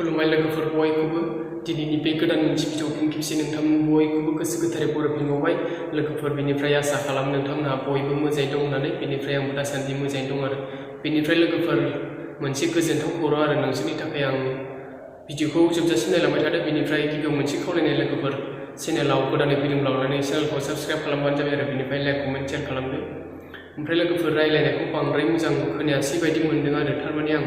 खुलुमबाय लोगोफोर बयखौबो दिनैनि बे गोदान मोनसे भिडिअ फिन खेबसे नोंथांमोन बयखौबो गोसो गोथारै बरायफिनबावबाय लोगोफोर बेनिफ्राय आसा खालाम नोंथांमोनहा बयबो मोजाङै दं होननानै बेनिफ्राय आंबो दासान्दि मोजाङै दं आरो बेनिफ्राय लोगोफोर मोनसे गोजोनथाव खौरां आरो नोंसोरनि थाखाय आं भिडिअखौ जोबजासिम नायलांबाय थादों बेनिफ्राय गिबियाव मोनसे खावलायनाय लोगोफोर चेनेलाव गोदानै फैदोंब्ला अननानै चेनेलखौ साबस्क्राइब खालामबानो जाबाय आरो बेनिफ्राय लाइक कमेन्ट शेयार खालामदो ओमफ्राय लोगोफोर रायलायनायखौ बांद्राय मोजां खोनायासै बायदि मोन्दों आरो थारमाने आं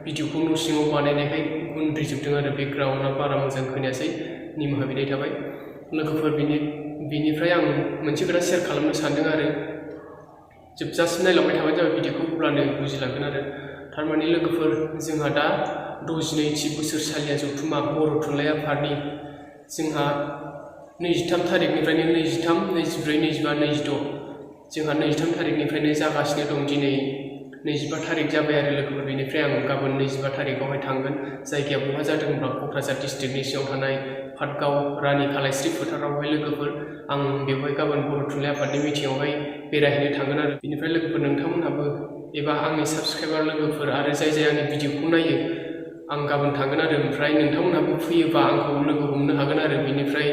भिडिअखौ न' सिङाव बानायनायखाय गुन्द्रिजोबदों आरो बेकग्राउन्डआ बारा मोजां खोनायासै निमाहा बिनाय थाबाय लोगोफोर बेनिफ्राय आं मोनसे खोथा शेयार खालामनो सानदों आरो जोबजासिम नायलांबाय थाबानो जाबाय भिडिअखौ अब्लानो बुजिलांगोन आरो थारमाने लोगोफोर जोंहा दा 62थि बोसोरसालिया जथुम्मा बर' थुनलाइ आफादनि जोंहा 23 थारिखनिफ्रायनो 23, 24, 25, 26 जोंहा 23 थारिखनिफ्रायनो जागासिनो दं दिनै 25 थारिख जाबाय आरो लोगोफोर बेनिफ्राय आं गाबोन 25 थारिखआवहाय थांगोन जायगाया बहा जादों होनब्ला क'क्राझार डिस्ट्रिक्टनि सिङाव थानाय पाटगाव रानि खालायस्रि फोथारावहाय लोगोफोर आं बेवहाय गाबोन बर' थुनलाइ आफादनि मिटिंआवहाय बेरायहैनो थांगोन आरो बेनिफ्राय लोगोफोर नोंथांमोनहाबो एबा आंनि साबस्क्राइबार लोगोफोर आरो जाय आंनि भिडिअखौ नायो आं गाबोन थांगोन आरो ओमफ्राय नोंथांमोनहाबो फैयोबा आंखौ लोगो हमनो हागोन आरो बेनिफ्राय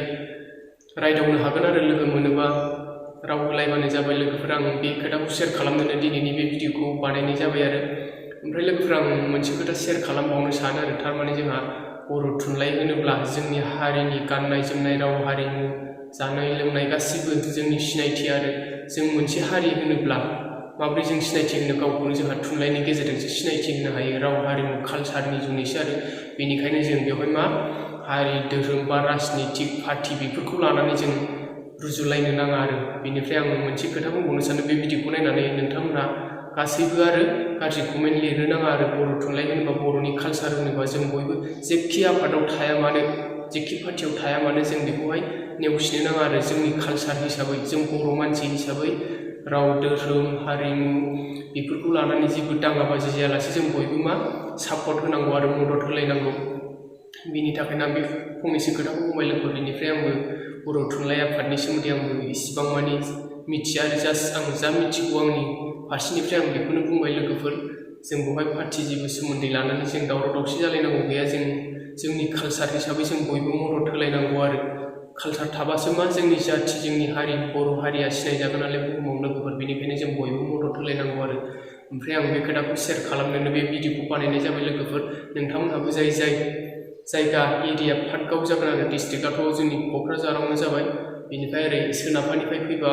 रायदावनो हागोन आरो लोगो मोनोबा राव होलायबानो जाबाय लोगोफोर आं बे खोथाखौ शेयार खालामनो दिनैनि बे भिडिअखौ बानायनाय जाबाय आरो ओमफ्राय लोगोफोर आं मोनसे खोथा शेयार खालामबावनो सानो आरो थारमाने जोंहा बर' थुनलाइ होनोब्ला जोंनि हारिनि गाननाय जोमनाय राव हारिमु जानाय लोंनाय गासिबो जोंनि सिनायथि आरो जों मोनसे हारि होनोब्ला माबोरै जों सिनायथि होनो गावखौनो जोंहा थुनलाइनि गेजेरजोंसो सिनायथि होनो हायो राव हारिमु कालसारनि जुनैसो आरो बेनिखायनो जों बेवहाय मा हारि धोरोम बा राजनितिक पार्टि बेफोरखौ लानानै जों रुजुलायनो नाङा आरो बेनिफ्राय आं मोनसे खोथा बुंबावनो सानो बे भिडिअखौ नायनानै नोंथांमोनहा गासैबो आरो गाज्रि कमेन्ट लिरनो नाङा आरो बर' थुनलाइ होनोबा बर'नि कालसार होनोबा जों बयबो जेखि आफादाव थाया मानो जेखि पार्टियाव थाया मानो जों बेखौहाय नेवसिनो नाङा आरो जोंनि कालसार हिसाबै जों बर' मानसि हिसाबै राव धोरोम हारिमु बेफोरखौ लानानै जेबो दाङाबाजि जायालासे जों बयबो मा सापर्ट होनांगौ आरो मदद होलायनांगौ बिनि थाखायनो आं बे फंनैसो खोथाखौ बुंबाय लोगो बेनिफ्राय आंबो बर' थुनलाइ आफादनि सोमोन्दै आंबो इसिबां मानि मिथिया आरो जास्ट आं जा मिथिगौ आंनि फारसेनिफ्राय आं बेखौनो बुंबाय लोगोफोर जों बेवहाय पार्टि जेबो सोमोन्दै लानानै जों दावराव दावसि जालायनांगौ गैया जोंनि कालसार हिसाबै जों बयबो मदद होलायनांगौ आरो कालसार थाबासो मा जोंनि जाथि जोंनि हारि बर' हारिया सिनायजागोन नालाय बुहुमाव लोगोफोर बेनिखायनो जों बयबो मदद होलायनांगौ आरो ओमफ्राय आं बे खोथाखौ शेयार खालामनोनो बे भिडिअखौ बानायनाय जाबाय लोगोफोर नोंथांमोनहाबो जायगा एरिया पाटगाव जागोन आरो डिस्ट्रिक्टआथ' जोंनि क'क्राझारावनो जाबाय बेनिफ्राय ओरै सोनाबहानिफ्राय फैबा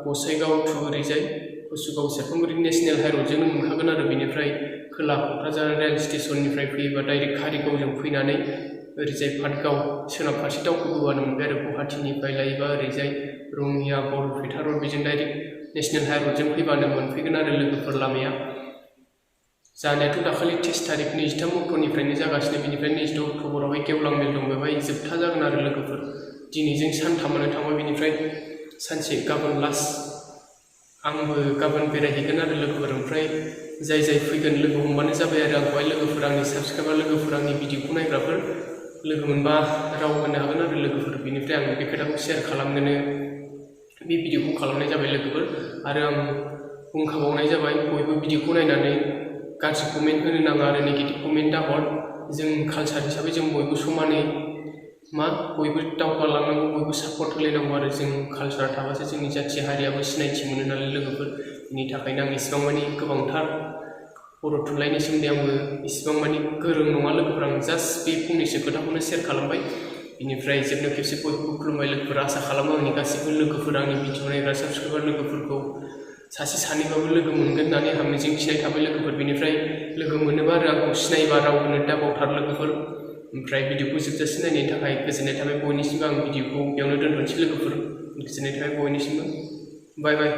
गसाइगाव टु ओरैजाय कुसुगाव सेरफांगुरि नेसनेल हाइरडजोंनो मोनखागोन आरो बेनिफ्राय खोला क'क्राझार रेल स्टेसननिफ्राय फैयोबा डाइरेक्ट कारिगावजों फैनानै ओरैजाय पाटगाव सोनाब फारसे दावखोबोबानो मोनबाय आरो गुवाहाटीनिफ्राय लायोबा ओरैजाय रङिया बरपेटा रड बेजों डाइरेक्ट नेसनेल हाइरडजों फैबानो मोनफैगोन आरो लोगोफोर लामाया जानायाथ' दाखालि 30 थारिख 23 अक्ट'निफ्रायनो जागासिनो बेनिफ्राय 22 अक्ट'बरावहाय गेवलां मेल दं बेवहाय जोबथा जागोन आरो लोगोफोर दिनैजों सानथामानो थांबाय बेनिफ्राय सानसे गाबोन लास्ट आंबो गाबोन बेरायहैगोन आरो लोगोफोर ओमफ्राय जाय फैगोन लोगो हमबानो जाबाय आरो आंखौहाय लोगोफोर आंनि साबस्क्राइबार लोगोफोर आंनि भिडिअखौ नायग्राफोर लोगो मोनबा राव होनो हागोन आरो लोगोफोर बेनिफ्राय आं बे खोथाखौ शेयार खालामनोनो बे भिडिअखौ खालामनाय जाबाय लोगोफोर आरो आं बुंखाबावनाय जाबाय बयबो भिडिअखौ नायनानै गाज्रि कमेन्ट होनो नाङा आरो नेगेटिभ कमेन्ट दाहर जों कालसार हिसाबै जों बयबो समानै बयबो दावगालांनांगौ बयबो सापर्ट होलायनांगौ आरो जों कालसार थाबासो जोंनि जाथि हारियाबो सिनायथि मोनो नालाय लोगोफोर बेनि थाखायनो आं इसिबां मानि गोबांथार बर' थुनलाइनि सोमोन्दै आंबो इसिबां मानि गोरों नङा लोगोफोर आं जास्ट बे फंनैसो खोथाखौनो शेयार खालामबाय बेनिफ्राय जोबनो खेबसे बयबो खुलुमबाय लोगोफोर आसा खालामो आंनि गासैबो लोगोफोर आंनि भिडिअ नायग्रा साबस्क्राइबार लोगोफोरखौ सासे सानैबाबो लोगो मोनगोन होननानै आं मिजिं थिनाय थाबाय लोगोफोर बेनिफ्राय लोगो मोनोबा आरो आंखौ सिनायोबा राव होनो दाबावथार लोगोफोर ओमफ्राय भिडिअखौ जोबजासिम नायनायनि थाखाय गोजोननाय थाबाय बयनिसिमबो आं भिडिअखौ बेयावनो दोनथ'नोसै लोगोफोर गोजोननाय थाबाय बयनिसिमबो बाय बाय